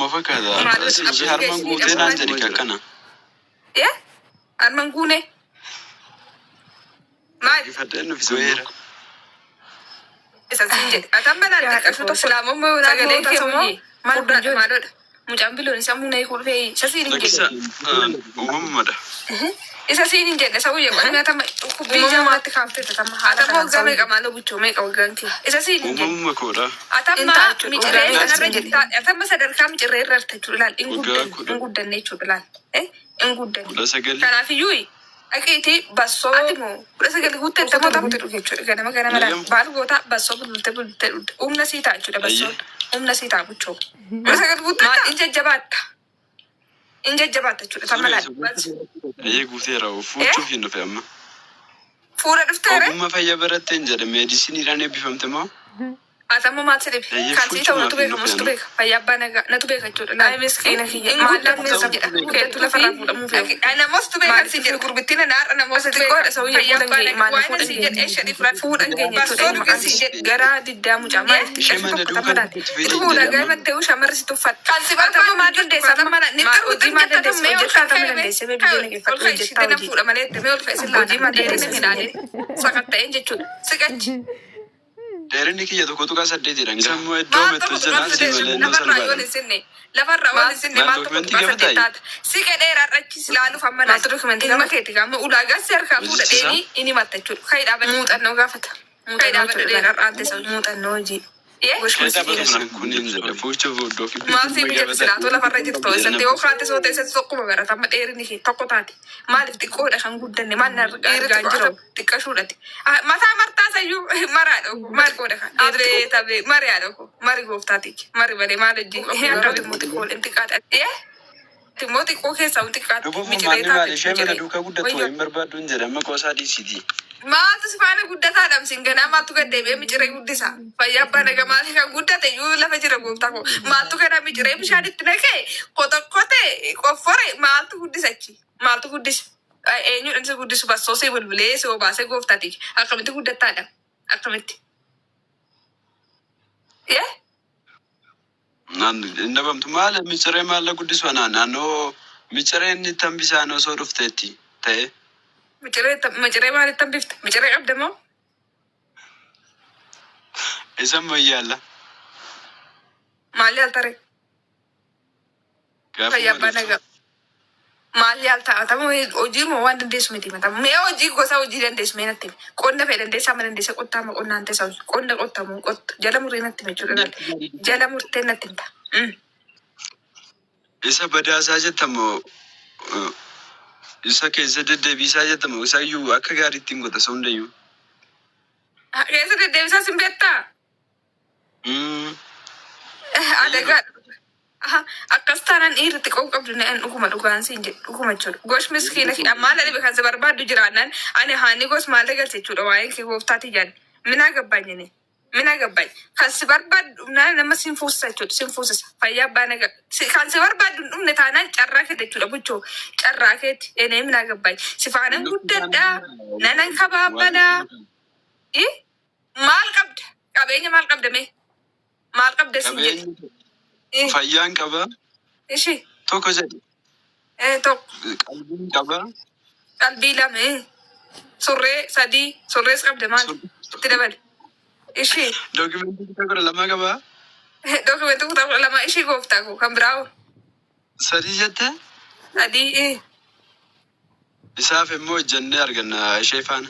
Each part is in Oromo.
Maaluma fakkaata? Maal Ishee harmaan guutee naan jedhi akkana. Eh? Harmaan guune. Maal? Ifadheen dhufiseera. Isa siin jedhe. Ataan balaan xiqqashu tokko Silaamoo sagalee kee moo maal furdaadha maaloodha. Mucaan biloon isa humna hiikuu dhufee isa siin hin Lakkisa jedhe. uumamumadha. Isa siin hin jedhe sa'u jedhu ani atama dhukkubbii jamaatti kaaftee tatama haala kanaan. Atama waggaa meeqa maaloo buchoo meeqa waggaan kee. Isa siin hin jedhe. Uumamuma koodha. Atamma miciree kanarra jirta. Atamma sadarkaa miciree irra jirta jechuudha laal. Hin Waggaa guddanne 10. hin guddanne jechuudha laal. Hin guddanne. 19. Kanaafiyyuu dhaqiitii bassoo ati moo 19 guuttee itti moota guuttee dhufe jechuudha. Ganama ganama laal. Eeyyam. Baal gootaa bassoo bulbulte bulbulte dhugde. Humna sii ta'a jechuudha bassoon. Humna sii ta'a buchoo. 19 guuttee ta'a. Hin jajjabaatta. Hin jajjabaatta jechuudha. Tamma laal. Ayyee guuteera. Fuuchuuf hin dhufe amma. Fuula dhufteere. Ogummaa fayyaa baratteen jedhe meedisiniidhaan eebbifamte moo? Atamma maal si dhibe? Eeyyee, Kan sii ta'u natu fuuchumaaf beeka hin mustu dhufne. beeka. Fayyaa abbaa nagaa natu beeka jechuudha. Laal miskiina kiyya. Hin guddanne isa jedha. Keettu lafarraa fuudhamuu fe'u. Namoota beekan si jedhu gurbittiin ana har'a namoota xiqqoodha sa'u fayyaa abbaa nagaa. Waan si jedhe eesha fudhadhu. Fuudhan keenya jechuudha. Maqaan si jedhe garaa diddaa mucaa maal Ishee xiqqashu mana tokko duukaa tamma laal. itti Itu fayyadamte ulaagaa amma. himattee shamarri si tuffatte. Kan si barbaadu maal dandeessa amma hojii maal dandeessa hojjettaa tamma dandeessa mee biyya nageeffadhu hojjettaa hojii. Fuudha malee mee ol fe'isi hojii maal dandeessa ilaalee sakatta'een jechuudha. Siqachi. Dheerinni kiyya 1.8 dha. Isa immoo iddoo Maal mettu tokko jenaan tuqaa si malee innoo lafarraa yoo salphaadha. hin sinne lafarraa waan hin sinne Maal maal tokko dookumentii tuqaa gaafataa? 8 taata. Siqe dheeraadha achis ilaaluuf amma laata dookumentii gama keeti gama ulaagaa si harkaa fuudha Hojjechiisaa? dheeni inni matta jechuudha. Kan dhaabate muuxannoo gaafata. Kan dhaabate dheeraadha aante isa muuxannoo hojii. Kan dhaabbatu kun hin jedhe fuuchuuf dookumentii Maal si mijatu silaatoo lafarra jirtu isatti yoo kaate soo ta'e tokkuma baratama dheerinni kee tokko taate maaliif xiqqoodha kan guddanne maal na argaa jiru xiqqashuudhati. Mataa martaa sayyuu maraadha maal qoodha kan abee tabee mari'aadha ko mari gooftaati mari malee maal hojii akkamitti immoo xiqqoodha xiqqaadha. Immoo xiqqoo keessaa xiqqaatti Lubbuu miciree maanni maali? taate Ishee mana miciree. duukaa guddattu hin barbaaddu hin jedhe amma qoosaa dhiisiiti. Maaltu si faana guddataa dhamsiin ganaa maaltu gad deebi'ee miciree guddisa. Fayyaa abbaa nagaa maali kan guddate iyyuu lafa jira gooftaa koo. Maaltu kana miciree bishaan itti naqee qotoqqote qoffore maaltu guddisa achi? Maaltu guddisa? Eenyuudhaan si guddisu bassoo si bulbulee si obaasee gooftaati. Akkamitti guddattaadha? Akkamitti? Yee? Hin dhabamtu maal miciree maal guddisu anaa naannoo micireen itti hambisaan osoo dhufteetti ta'e. Miciree miciree maalitti hambifte? Miciree qabda moo? Isa ammayyaalla. Maal yaalta ree? Fayyaa Gaafuma abbaa dhuftu. nagaa. Maal yaalta? Atamu hojii moo waan dandeessu miti matamu. Mee hojii gosa hojii dandeessu mee natti himi. Qonna fedha dandeessaa ma dandeessa qottaa ma qonnaan teessa hojii. Qonna qottamu qottu. Jala muree natti himi jechuudha. Jala murtee natti himta. Isa badaasaa jettamoo isa keessa deddeebiisaa jettamoo isa iyyuu akka gaariitti hin godha isa hundayyuu. Keessa deddeebisaa sin beektaa? Adagaa. Akkas taanaan dhiirri xiqqoo qabdu ni an dhuguma dhugaan siin jedhu dhuguma jechuudha. Gosh miskiina fi ammaa la dhibe kan si barbaaddu jiraannaan ani haani gos maal galche jechuudha waa'ee kee gooftaati jaan. Minaa gabbaanyine. Minaa gabbaany. Kan si barbaaddu dhumnaan nama sin fuusisa jechuudha sin fuusisa. Fayyaa abbaa nagaa. Kan si barbaaddu hin dhumne taanaan carraa keeti jechuudha buchoo. Carraa keeti. Enee minaa gabbaany. Si faanan guddadhaa. Nanan kabaabbanaa. Maal qabda? Qabeenya maal qabda mee? Maal qabda sin jedhe? Qabeenya fayyaan qaba Ishi. tokko jedhe Tokko. qalbiin qaba Qalbii lama. Surree sadii. Surrees qabda maal? Itti dabali. Ishi. Dookimentii kutaa 12 qaba. Dookimentii kutaa 12 ishii gooftaa koo kan biraa hoo? Sadii jette Sadii. Isaaf immoo hojjennee arganna ishee faana.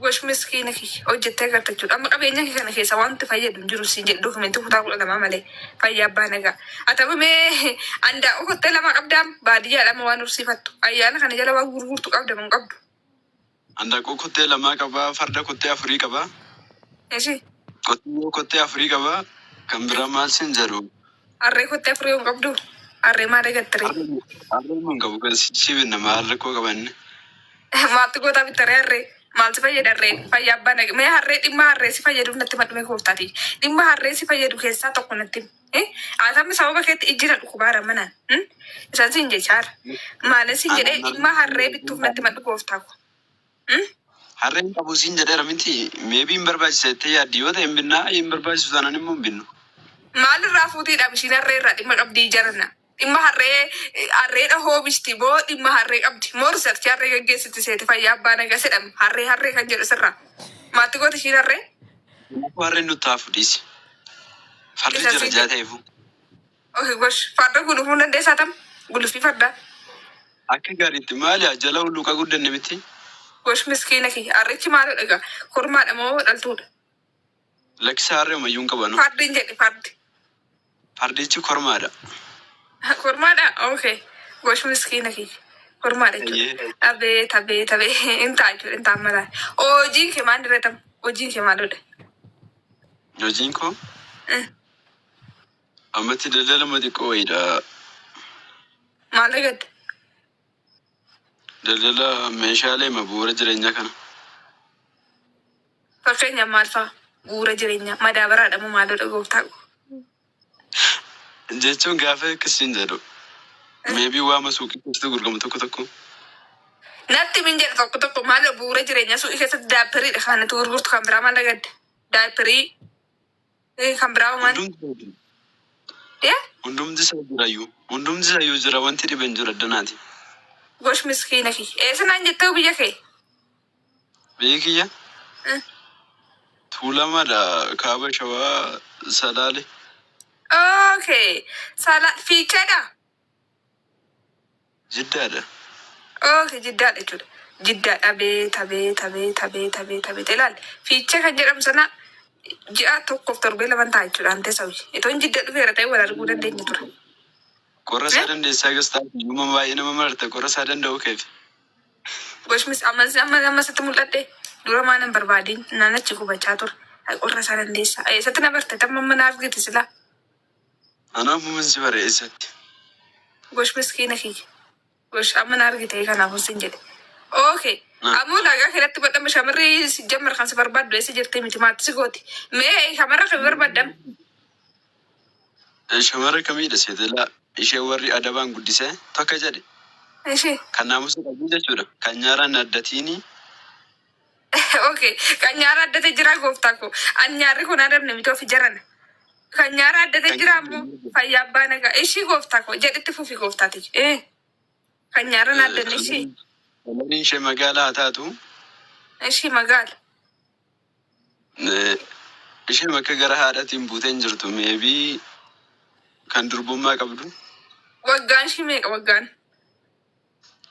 Gosh miskiina kiyya hojjettee agarta jechuudha. Amma qabeenya kee kana keessa wanti fayyadu hin jiru siin jedhe dookimentii kutaa 12 malee fayyaa abbaa nagaa. Haa ta'u mee andaa'u kottee lama qabdaam baadiyyaadha amma waan horsiifattu. Ayyaana kana jala waan gurgurtu qabda moo hin qabdu? Andaaqoo kottee lamaa qabaa, farda kottee afurii qabaa, Ishi qotiyyoo kottee afurii qabaa, kan biraa maal siin jedhu. Harree kottee afurii hin qabdu? Harree maal eeggattire? Harree hin qabu kan sichi binna maal rakkoo qabanne. Maaltu gootaa bittaree harree? Maal si fayyada harreen? Fayyaa abbaa nagaa. Mee harree dhimma harree si fayyadu natti madhume gooftaati. Dhimma harree si fayyadu keessaa tokko natti himi. Atammi sababa keetti ijji na dhukkubaara manaan. Isaan siin jechaara. Maalin siin jedhee dhimma harree bittuuf natti madhu gooftaa ko. Harreen qabu siin jedheera miti maybe hin barbaachisa jettee yaaddi yoo ta'e hin binnaa hin barbaachisu taanaan immoo hin binnu. Maalirraa fuutiidhaaf ishiin harree irraa dhimma qabdii jarana. Dhimma harree harreedha hoomishti moo dhimma harree qabdi? Moo research harree gaggeessiti seeti fayyaa abbaa nagaa sedhama. Harree harree kan jedhu sirraa. Maatti gooti ishiin harree? Kanaafuu harreen nutti haa fudhiisi. Fardi Isa jira siin jaa jedhe. ta'eefu. Okay, gosh. Farda gulufuu hin dandeessaa tam? Guluffii fardaa. Akka gaariitti maali jala hulluuqa guddanne miti. Gosh miskiina kiyya. Harrichi maalidha egaa? Kormaadha moo dhaltuudha? Lakkisa harree ammayyuu hin qabanu. Fardi hin jedhe fardi. Fardichi kormaadha. Kormaadha? Okay. Gosh miskiina kiyya. Kormaadha jechuudha. Eeyyee. Abeet abeet abeet. Hin ta'a jechuudha. Hin ta'a malaa. Hojiin kee maal dirretam? Hojiin kee maalidha? Hojiin koo ammatti daldala xiqqoo wayiidha. Maal argatte? Daldala meeshaalee bu'uura jireenyaa kana. Fakkeenyaaf maal fa'a? Bu'uura jireenyaa. Madaabaraadha moo maalidha gooftaa? Jechuun gaafa akkasiin jedhu. Maybe waama suuqii keessatti gurguramu tokko tokko. Natti min jedhe tokko tokko maal bu'uura jireenyaa suuqii keessatti diaperiidha kan nuti gurgurtu kan biraa maal argatte? Diaperii kan biraa maal? Hundumti Yaa? hundumti isaa jirayyuu. Hundumti isaa jira wanti dhiben jiru addanaati. Gosh miskiina kiyya. Eessa naan jettee biyya kee? Biyyi kiyya Tuulamaadha kaaba Shawaa Salaale. Okay. Sala fiicheedha? Jiddaadha. Okay, jiddaadha jechuudha. Jiddaadha abeet abeet abeet abeet abeet abeet ilaali. Fiichee kan jedhamu sana ji'a tokkoof torbee lama ta'a jechuudha antee sawyi. Itoon jidda dhufeera ta'e wal arguu dandeenya ture. Qorra isaa dandeessaa gastaa hiyyummaa baay'ee nama mararta qorra isaa danda'u keef. Gosh mis ammas amma amma sitti mul'adhe dura maan hin barbaadin naan achi gubachaa ture. Qorra isaa dandeessaa. Eessatti na barte tamma mana argite silaa. Anaaf mumin si bare eessatti? Gosh miskiina kiyya. Gosh amma na argite kanaafuu sin jedhe. Okay. Ammoo ulaagaa kanatti godhama shamarri si jammar kan si barbaaddu eessa jirti miti maatti si gooti. Mee shamarra kan barbaaddam? Shamarra kamiidha seetelaa ishee warri adabaan guddisee tokko jedhe Ishee. kan naamusa qabu jechuudha. Kan nyaaraan addatiini Okay. Kan nyaara addate jira gooftaa koo. An nyaarri kun adabne miti ofi jarana. Kan nyaara addate kan jira ammoo fayyaa abbaa nagaa. Ishii gooftaa koo jedhetti fufi gooftaati. Eh. Kan nyaara na addanne ishii. Kalariin ishee magaalaa haa taatu Ishii magaala. Ishee bakka gara haadhatiin buutee hin jirtu. Maybe kan durbummaa qabdu. Waggaan ishii meeqa waggaan?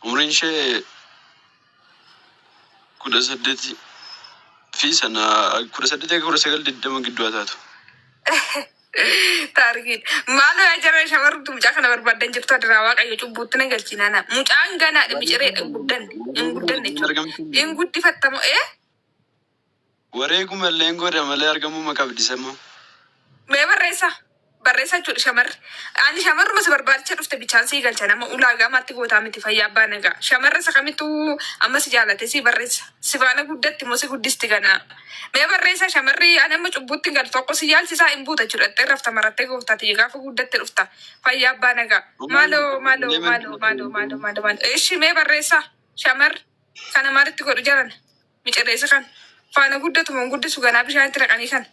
Umriin ishee 18 fi sana 18 19 20 gidduu haa taatu. Taarkiin. Maaloo yaa jara shamarrutu mucaa kana barbaaddan jirtu adiraa waaqayyo cubbuutti na galchinaana. Mucaan ganaadha micireedha hin guddanne. Hin guddanne jechuudha. Hin guddifattamu. Eh? Wareeguma illee godha malee argamuu qabdi sama. Mee barreessa. Barreessa jechuudha shamarri. Ani shamarruma si barbaacha dhufte bichaan sii galcha nama ulaagaa maatti gootaa miti fayyaa abbaa nagaa. Shamarra isa kamittuu amma si jaalate si barreessa. Si faana guddatti immoo si guddisti ganaa. Mee barreessa shamarri ani amma cubbuutti hin galu tokko si yaalchisaa hin buuta jechuudha. Itti rafta marattee gooftaati gaafa guddatte dhufta. Fayyaa abbaa nagaa. Maaloo maaloo maaloo maaloo maaloo maaloo maaloo. Ishi mee barreessa shamarri kana maalitti godhu jaran micirreessa kan faana guddatu moo hin guddisu ganaa bishaan itti naqanii kan.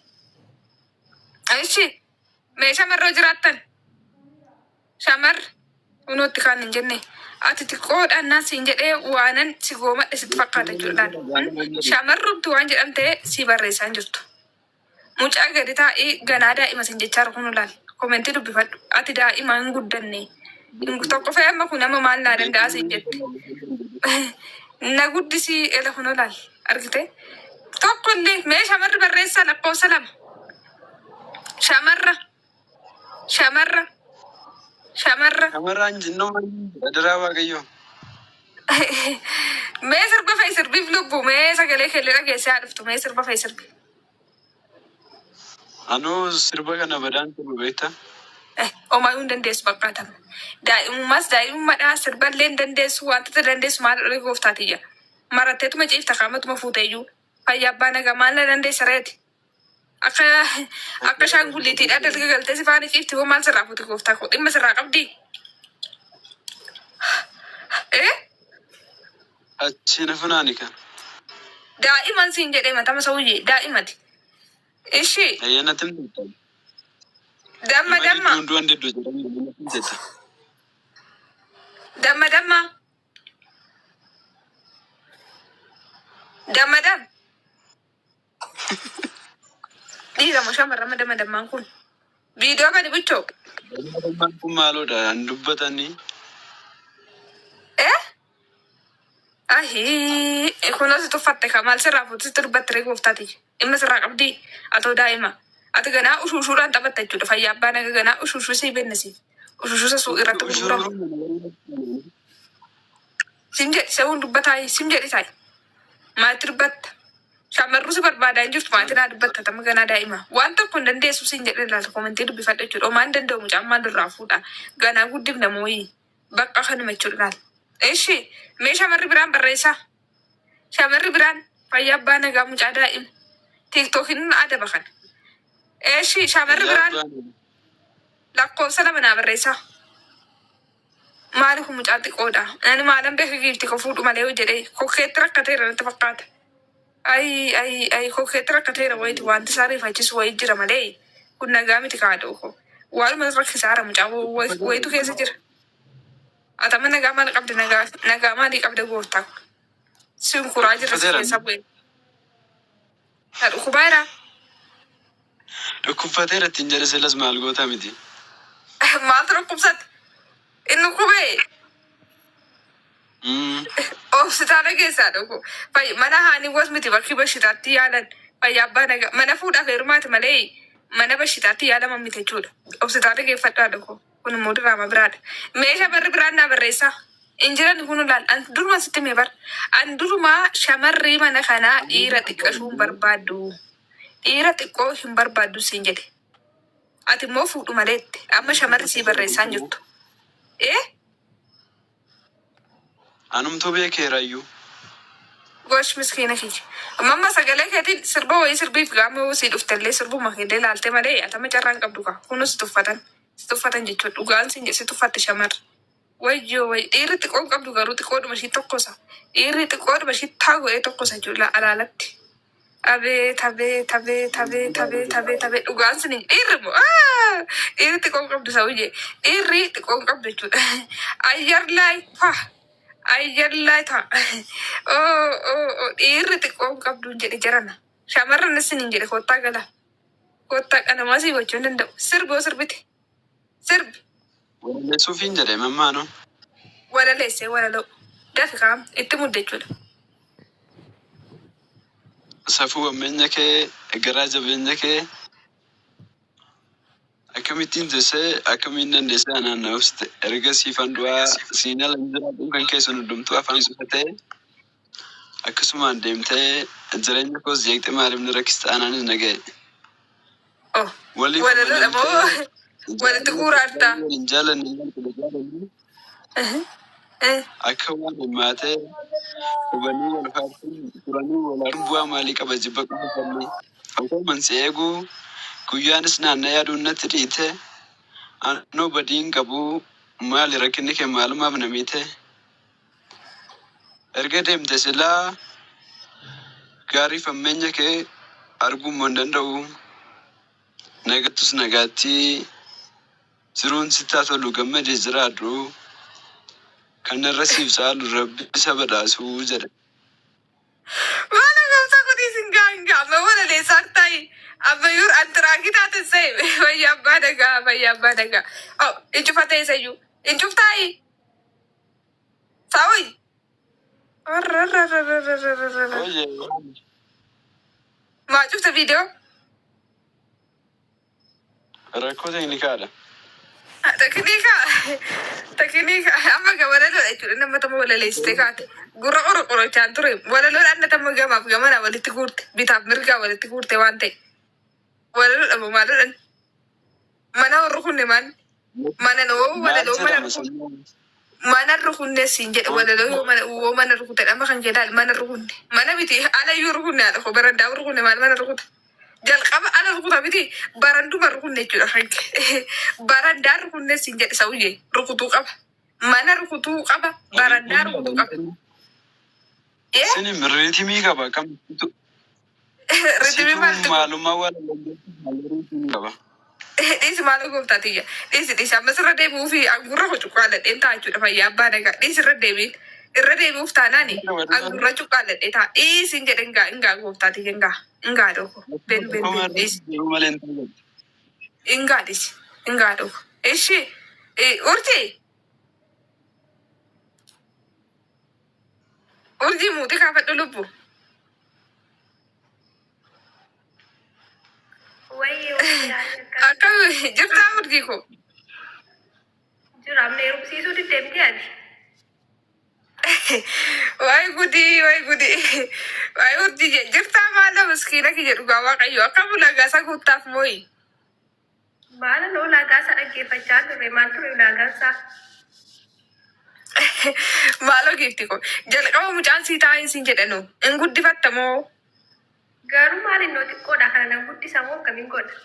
Ishi mee shamarroo jiraattan shamarri kunootti kan hin jenne ati xiqqoodhaan naan siin jedhee waanan si goomadhe sitti fakkaata jechuudha. Shamarrumti waan jedhamte si barreessaa hin jirtu. Mucaa gadi taa'ii ganaa daa'ima sin jechaa kun ilaal. Commentii dubbifadhu. Ati daa'ima hin guddanne. Tokko fe'ee amma kun amma maal naa danda'a siin jette. Na guddisii ela kun ilaal. Argite? Tokko illee mee shamarri barreessaa lakkoofsa lama. Shamarra. Shamarra. Shamarra. Shamarraan jinnoo adaraa waaqayyoo. Mee sirba fa'i sirbiif lubbu mee sagalee keellee dhageessee haa dhuftu mee sirba fa'i sirbi. Anuu sirba kana badaan sirba beektaa? Eh, Omaayuu hin dandeessu fakkaatama. Daa'imummaas daa'imummaadhaa sirballee hin dandeessu wantoota dandeessu maal dholee gooftaatiyya. Maratteetuma ciifta kaamatuma fuuteeyyuu. Fayyaa abbaa nagaa maal na dandeessa reeti? Akka akka shaangulliitiidha dalga galtee si faana ciifti hoo maal sirraa fuuti gooftaa koo dhimma sirraa qabdii? Eh? Achi na funaani kan. Daa'iman siin jedhee matama sawuyyee daa'imati. Ishii Ayyaanatti himtu. Damma Nama damma. didduun du'an diddu jedhanii nama jette. Damma damma. Damma dam. Dhiira moo shamarran damma dammaan kun? Viidiyoo bani buchoo. Damma dammaan kun maaloodha? An dubbatanii. Eh? Ahii, kunuun si tuffatte ka maal sirraa fuutu sitti dubbatte ree gooftaati. Dhimma sirraa qabdii atoo daa'ima. Ati ganaa ushuushuudhaan taphatta jechuudha. Fayyaa abbaa naga ganaa ushuushuu sii bennisiif. Ushuushuu isa suuqii irratti gurguramu. Sim jedhi sa'uun dubbataayi sim jedhi taayi. Maatti dubbatta. Shamarruu si barbaadaa hin jirtu maatii naa dubbatta tama ganaa daa'ima. Waan tokko hin dandeessu siin jedhe laata komentii dubbifadha jechuudha. Omaa hin danda'u mucaan maal irraa fuudha. Ganaa guddifna mooyii. Bakka kanuma jechuudha laal. Ishi mee shamarri biraan barreessaa. Shamarri biraan fayyaa abbaa nagaa mucaa daa'ima. Tiiktookiin adaba kana. Eshi shamarri Fayyaa biraan abbaa lakkoofsa 2 naa barreessaa. Maali kun mucaa xiqqoodha. Ani maalan beeka giifti koo fuudhu malee hoo jedhee kokkeetti rakkateera natti fakkaata. Ayi ayi ayi kokkeetti rakkateera wayiiti wanti isaa rifachiisu wayii jira malee kun nagaa miti kaadhoo koo. Waanuma rakkisaara mucaa wayitu keessa jira. Atama nagaa maal qabda nagaa nagaa maalii qabda gooftaa koo. Sin kuraa jirra si Dhukkubsateera. keessa bu'e. Na dhukkubaa jira. Dhukkubfateera ittiin jedhe silas maal goota miti. Maaltu dhukkubsate? Inni dhukkubee hospitaala keessaa dhufu. Mana haanii was miti bakki bashitaatti yaalan. Fayyaa abbaa nagaa. Mana fuudhaaf heerumaati malee mana bashitaatti yaalaman miti jechuudha. Hospitaala geeffadhaa dhufu. Kun immoo diraama biraadha. Mee shamarri biraan naa barreessaa. Hin jiran kun laal. An duruma sitti hime bar. An duruma shamarri mana kanaa dhiira xiqqashuu hin barbaaddu. Dhiira xiqqoo hin barbaaddu siin jedhe. Ati immoo fuudhu maleetti. Amma shamarri sii barreessaa hin jirtu. Ee? Anumtuu beekeerayyuu. Gosh miskiina kiyya. Mamma sagalee keetiin sirba wayii sirbiif gaama yoo sii dhuftellee sirbuma keellee laaltee malee atama carraa hin qabdu kaa. Kunuu si tuffatan. Si tuffatan jechuudha. Dhugaan siin jedhe si tuffatte shamarri. Wayyoo way dhiirri xiqqoo hin qabdu garuu xiqqoodhuma ishii tokkosa. Dhiirri xiqqoodhuma ishii taa godhee tokkosa jechuudha alaalatti. Abeet abeet abeet abeet abeet abeet abeet dhugaan sin dhiirri immoo dhiirri xiqqoo hin qabdu sa'uyyee dhiirri xiqqoo hin qabdu jechuudha. Ayyar laay fa ayyar laay ta oo oo oo dhiirri xiqqoo hin qabdu hin jedhe jarana shamarran sin hin jedhe kottaa gala kottaa qanamaa sii gochuu hin danda'u sirbi oo sirbite sirbi. Walaleessuufiin jedhe mammaanoo. Walaleessee walaloo dafi kaam itti mudde jechuudha. Safuu hammeenya kee, garaa jabeenya kee akkamittiin teessee akkamiin dandeessee anaan na obsite erga siifan du'aa siin ala hin jiraadhu kan kee sun hundumtuu afaan qofa ta'e akkasumaan deemtee jireenya koos jeeqxe maaliif na rakkiste anaanis na ga'e. Oh Waliif walaloodha moo amanamtee walitti jaalala guuraartaa? wal hin jaalanne wal jaalanne akka waan hammaatee hubanii wal faarsuun turanii wal aaruun bu'aa maalii qaba jibba qofa falmii. Osoo man si eeguu guyyaanis naanna'ee aduun natti dhiite anoo badii hin qabu maali rakkinni kee maalumaaf na miite. Erga deemte silaa gaarii fammeenya kee arguu immoo hin danda'u. Nagattus nagaatti jiruun sitti haa tolu gammadii jiraadhu. Kan irra siif caalu rabbi isa badhaasu jedhe. Maalo gooftaa kun isin gaa hin gaa amma walaleessaa ta'i amma yuur antiraakii taate se'e fayyaa abbaa dagaa fayyaa abbaa dagaa oh hin cufatee isayyuu hin cuftaayi sa'oyi. Oye, Maa cufte viidiyoo? Rakkoo teeknikaadha. Tekniika tekniika amma ga walaloodha jechuudha nama tama walaleessite kaate gurra qoro qorochaan ture walaloodhaan na tama gamaaf gamanaa walitti guurte bitaaf mirgaa walitti guurte waan ta'e walaloodha moo maaloodhan mana warri kunne maal mana noo Maal walaloo mana jedhama rukunne sammuu? mana rukunne siin jedhe walaloo yoo mana yoo mana rukute amma kan jedhaan mana rukunne mana miti ala iyyuu rukunne haadha koo barandaa rukunne maal mana rukuta jalqaba ala rukuta miti baranduma rukunne jechuudha kan kee barandaa rukunne siin jedhe sa'uyyee rukutuu qaba mana rukutuu qaba barandaa rukutuu qaba ee Sini riitimii qaba kam ritimii situ maaltu maalummaa walaloo riitimii qaba. Dhiisi maaloo gooftaa tiyya. Dhiisi dhiisi ammas irra deebi'uu fi angurra koo cuqqaaladheen ta'a jechuudha fayyaa abbaa nagaa. Dhiisi irra deebiin. Irra deebi'uuf taanaani angurra cuqqaaladhee ta'a. Dhiisi hin jedhe hingaa hingaa gooftaa tiyya hingaa. Hingaa dhoko. Ben ben ben dhiisi. Malee hin ta'u. Hingaa dhiisi. Hingaa dhoko. Ishi urjii urjii muuxii kaafadhu lubbu. Wayii wayii akka Akkam jirtaa urjii koo? jira amma heerumsiisuu diddeemti ati. Waay gudii waay gudii waay urjii je jirtaa maala miskiina kiyya dhugaa waaqayyo akkam ulaagaa isaa guuttaaf mooyi. Maala nu ulaagaa isaa dhaggeeffachaa turre maal ture ulaagaan isaa? Maaloo giifti koo jalqaba mucaan sii taa'in siin jedhanu hin guddifatta moo? Garuu maal innoo xiqqoodha kana nan guddisa moo akkamiin godha?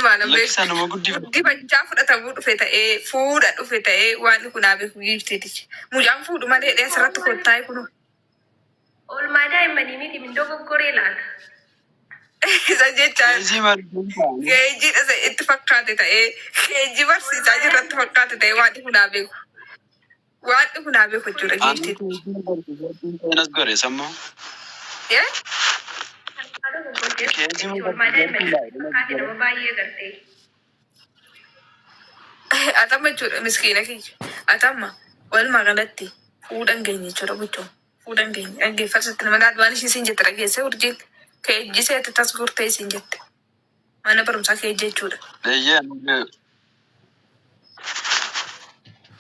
Maalan beeku Lakkisaa nama guddifatu. guddifachaa fudhatamuu dhufe ta'ee fuudha dhufe ta'ee waan kun naa beeku giiftiitichi. Mucaan fuudhu malee dhee asirratti kottaa'e kunu. Oolmaa daa'immanii miti mindoo goggoree laata? Isa jechaan Keejii maal keejii dhasa itti fakkaate ta'ee keejii barsiisaa jirratti fakkaate ta'ee waan kun naa beeku. Waan kun naa beeku jechuudha giiftiiti. As gore sammuu. Eh? Haadha goggortee Keejii oolmaa daa'immanii fakkaate nama baay'ee gartee. Atamma jechuudha miskiina kiyya. Atamma walumaa galatti fuudhan geenye jechuudha buchoo. Fuudhan geenye dhaggeeffatu nama laal waan ishii siin jette dhageessee urjiin keejji seete tas gurtee siin jette. Mana barumsaa keejji jechuudha. Eeyyee.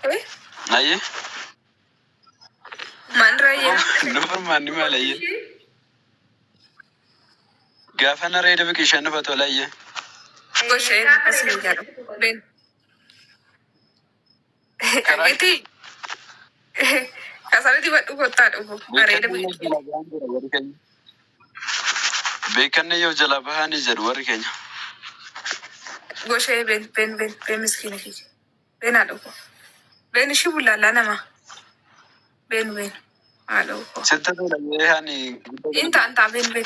Eh? Ayyee. Maan raayyaa? Nufarmaan ni maal ayyee. Gaafa naree biqilshaan nufa tola ayyee. Goshee akkasuma jedhu. Ben. Dhageetii kasala dibadhu kottaa dhufu. Areeda biqiltuu. Beekanne yoo jalaa bahanii jedhu warri keenya. Goshee ben ben ben ben miskiina kiyya. Ben haadha koo. Ben ishii bullaallaa nama. Ben ben haadha koo. Sitti tola yoo hani. Inta antaa ben ben.